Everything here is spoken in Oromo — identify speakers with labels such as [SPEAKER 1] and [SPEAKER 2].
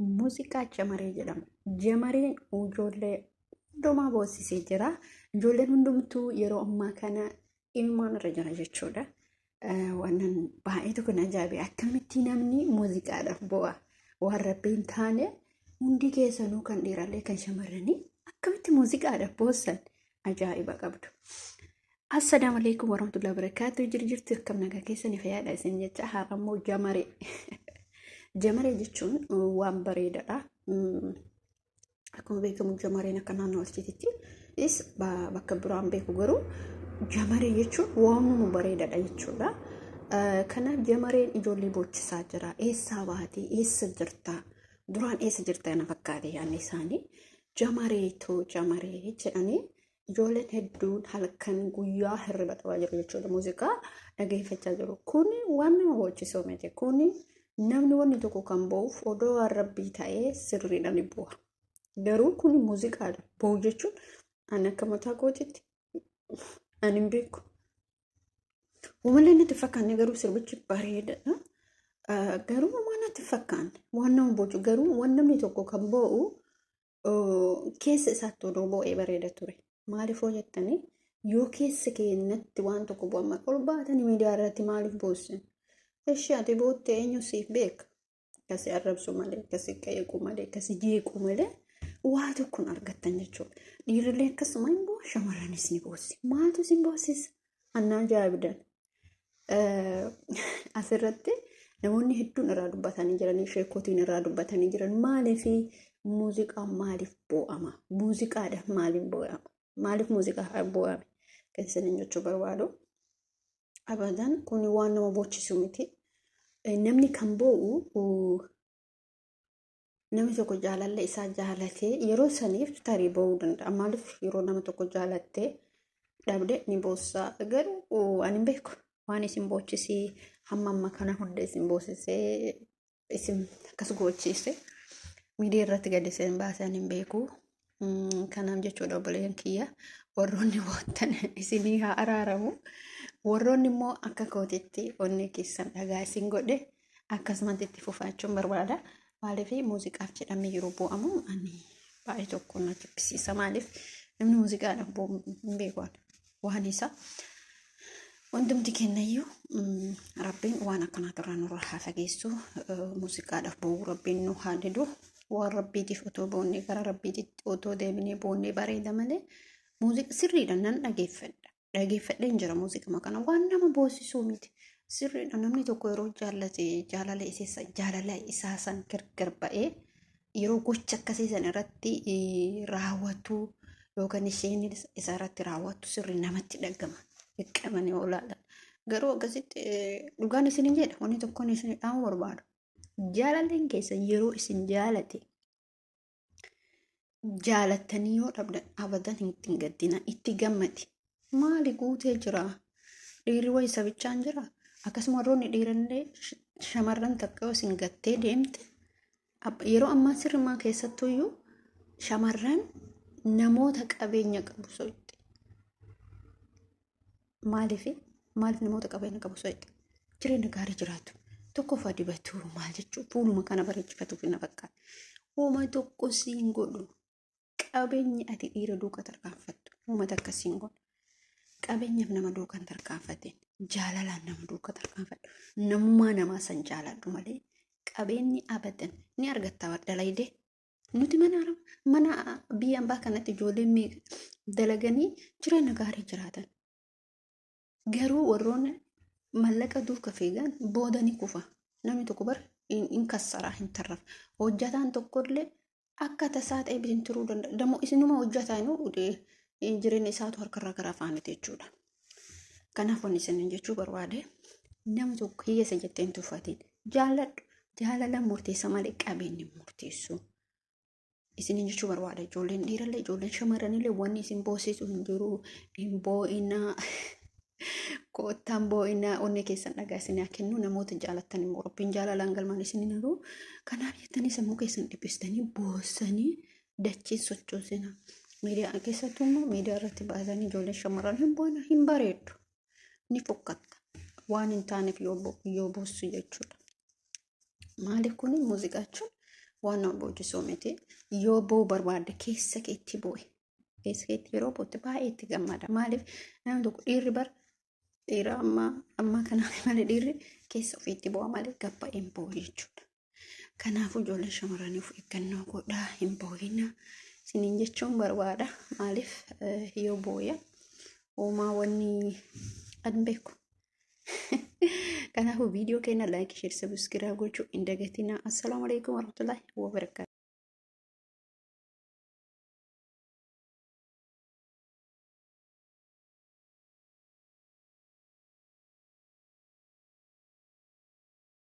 [SPEAKER 1] Muuziqaa Jamaree jedhama. Jamareen ijoollee hundumaa boossisee jira. Ijoolleen hundumtuu yeroo ammaa kana ilmaan irra jira jechuudha. Wannan baay'ee tokko na ajaa'ibe, akkamitti namni muuziqaadhaaf bo'a? Waan rabbi hin taane hundi keessanuu, kan dhiirallee kan shamarranii, akkamitti muuziqaadhaaf boossan? Ajaa'iba qabdu. Assalaamu alaikum warahmatullahi wabarakatuh. Jiru jirtu, akkam nagaa keessanii, fayyaadha isin jecha. Har'a immoo jamaree. Jamaree jechuun waan bareedaadha. Akkuma beekamu jamareen akka naannoo Alchiititti is bakka biraan beeku, garuu jamaree jechuun waanuma bareedaadha jechuudha. Kanaaf jamareen ijoollee boochisaa jira. Eessaa baatee, eessa jirta? Duraan eessa jirta na fakkaate yaadni isaanii. Jamareetoo jamaree jedhanii ijoolleen hedduun halkan guyyaa hirriba dhabaa jiru jechuudha. Muuziqaa dhageeffachaa jiru. Kuni waan nama boochisuu miti. Kuni namni wanni tokko kan bo'uuf odoo waan rabbii ta'ee sirriidhaan ni bu'a. Garuu kuni muuziqaadha. Bo'u jechuun ani akka mataa kootitti ani hin beeku. Uumallee natti fakkaanne, garuu sirbichi bareedaadha. Garuu waan natti fakkaanne waan nama boochu, garuu waan namni tokko kan bo'u keessa isaatti odoo bo'ee bareeda ture. Maaliif hoo jettanii, yoo keessa keenyatti waan tokko bu'ama ol baatanii miidiyaa irratti maaliif boossan? Ishee ati boottee eenyu siif beeka? Akkasii arrabsu malee, akkasii qeequ malee, akkasii jeequ malee waa tokkoon argattan jechuudha. Dhiirrillee akkasuma hin bo'u, shamarranis ni boossi. Maaltu isin boossisa? Annaa ajaa'ibdan. Asirratti namoonni hedduun irraa dubbatanii jiran, sheekotiin irraa dubbatanii jiran. Maaliif muuziqaan maaliif boo'ama? Muuziqaadhaaf maaliif boo'ama? Maaliif muuziqaadhaaf boo'ame? Kan isiniin jechuu barbaadu. Abadan kun waan nama boochisu miti. Namni kan boo'u namni tokko jaalala isaa jaalatee yeroo saniif tarii boo'uu danda'a. Maaliif, yeroo nama tokko jaalattee dhabde ni boossaa. Garuu ani hin beeku. Waan isin boochisii hamma amma kana hunda isin boosisee isin akkas gochiise miidiyaa irratti gadi isin baasee ani hin beeku. Kanaaf jechuudha, obboleeyyan kiyya, warroonni boottan isinii haa araaramu. Warroonni immoo akka kootitti onnee keessan dhagaa isin godhe akkasumatti itti fufaachuun barbaada. Maaliif muuziqaaf jedhamee yeroo boo'amu ani baay'ee tokko na jibbisiisa. Maaliif namni muuziqaadhaaf boo'u hin beeku waan isaa. Hundumti kennayyuu rabbiin waan akkanaatirraa nurra haa fageessu. Muuziqaadhaaf boo'uu rabbiin nu haa didu. Waan rabbiitiif otoo boonnee, gara rabbiititti otoo deebinee boonnee bareeda malee, muuziqa sirriidha nan dhageeffadha. Dhageeffadheen jira, muuziqama kana waan nama boosisuu miti. Sirriidha, namni tokko yeroo jaallate jaalala isaa jaalala isaa san gargar ba'ee yeroo gocha akkasii san irratti raawwatu yookaan isheen isa irratti raawwattu sirri namatti dhagama. Dhiqqamanii yoo ilaalan. Garuu akkasitti dhugaan isin hin jedha, wanni tokkoon isin dhaamu barbaadu. Jaalalleen keessan yeroo isin jaalate jaalattanii yoo dhabdan abadan hin gaddina, itti gammadi. Maali guutee jira? Dhiirri wayi sabichaan jira. Akkasuma warroonni dhiirallee shamarran takka yoo isin gattee deemte, yeroo ammaa sirrimaa keessattuyyuu shamarran namoota qabeenya qabu so'ite. Maaliif maaliif namoota qabeenya qabu so'ite? Jireenya gaarii jiraatu. Tokkoffaa dibatu maal jechuun fuuluma kana bareechifatuuf na fakkaata. Hooma tokko siin godhu. Qabeenyi ati dhiira duuka tarkaanfattu hooma takka siin godhu. Qabeenyaaf nama duuka hin tarkaanfatin. Jaalalaan nama duuka tarkaanfadhu. Namummaa namaa san jaaladhu malee qabeenyi abadan ni argatta dalaydee. Nuti mana mana biyya ambaa kanatti ijoolleen meeqa dalaganii jireenya gaarii jiraatan. Garuu warroonni mallaqa duuka fiigan booda ni kufa. Namni tokko bar hin kassaraa, hin tarrafa. Hojjataan tokkollee akka tasaa ta'e bitin turuu danda'a. Dammoo isinuma hojjataa jireenya isaatu harkarraa gara afaaniiti jechuudha. Kanaaf wanni isin jechuu barbaade, nama tokko hiyyeessa jettee hin tuffatin. Jaalladhu. Jaalala murteessa malee qabeenyi murteessu. Isinin jechuu barbaada. Ijoolleen dhiirallee ijoolleen shamarranillee wanni isin boosisu hin jiru. Hin boo'inaa. Koottaan boo'inaa, onnee keessan dhagaa isin haa kennu. Namoota jaalattan immoo rabbiin jaalalaan galmaan isin hin haru. Kanaaf jettanii sammuu keessan dhiphistanii boossanii dachiin sochoosina. Miidiyaa keessattuu immoo miidiyaa irratti baasanii ijoolleen shamarran hin boo'ina, hin bareeddu. Ni fokkatta. Waan hin taaneef yoo boossu jechuudha. Maaliif, kuni muuziqaa jechuun Waan nama boochisuu miti. Yoo boo'uu barbaadde keessa keetti boo'i. Keessa keetti yeroo bootte baay'ee itti gammada. Maaliif namni tokko dhiirri bar dhiira ammaa ammaa kanaa malee dhiirri keessa ofiitti boo'a malee gabba'ee hin boo'u jechuudha. Kanaafuu ijoollee shamarranii of eeggannoo godhaa hin boo'inaa isiniin jechuun barbaada. Maaliif yoo booya uumaa wanni an beeku. Kanaafuu viidiyoo keenya laayikii, sheer, sabiskiraayib gochuu hin dagatinaa. Assalaamu alaikum warahmatullahi wabarakatuh.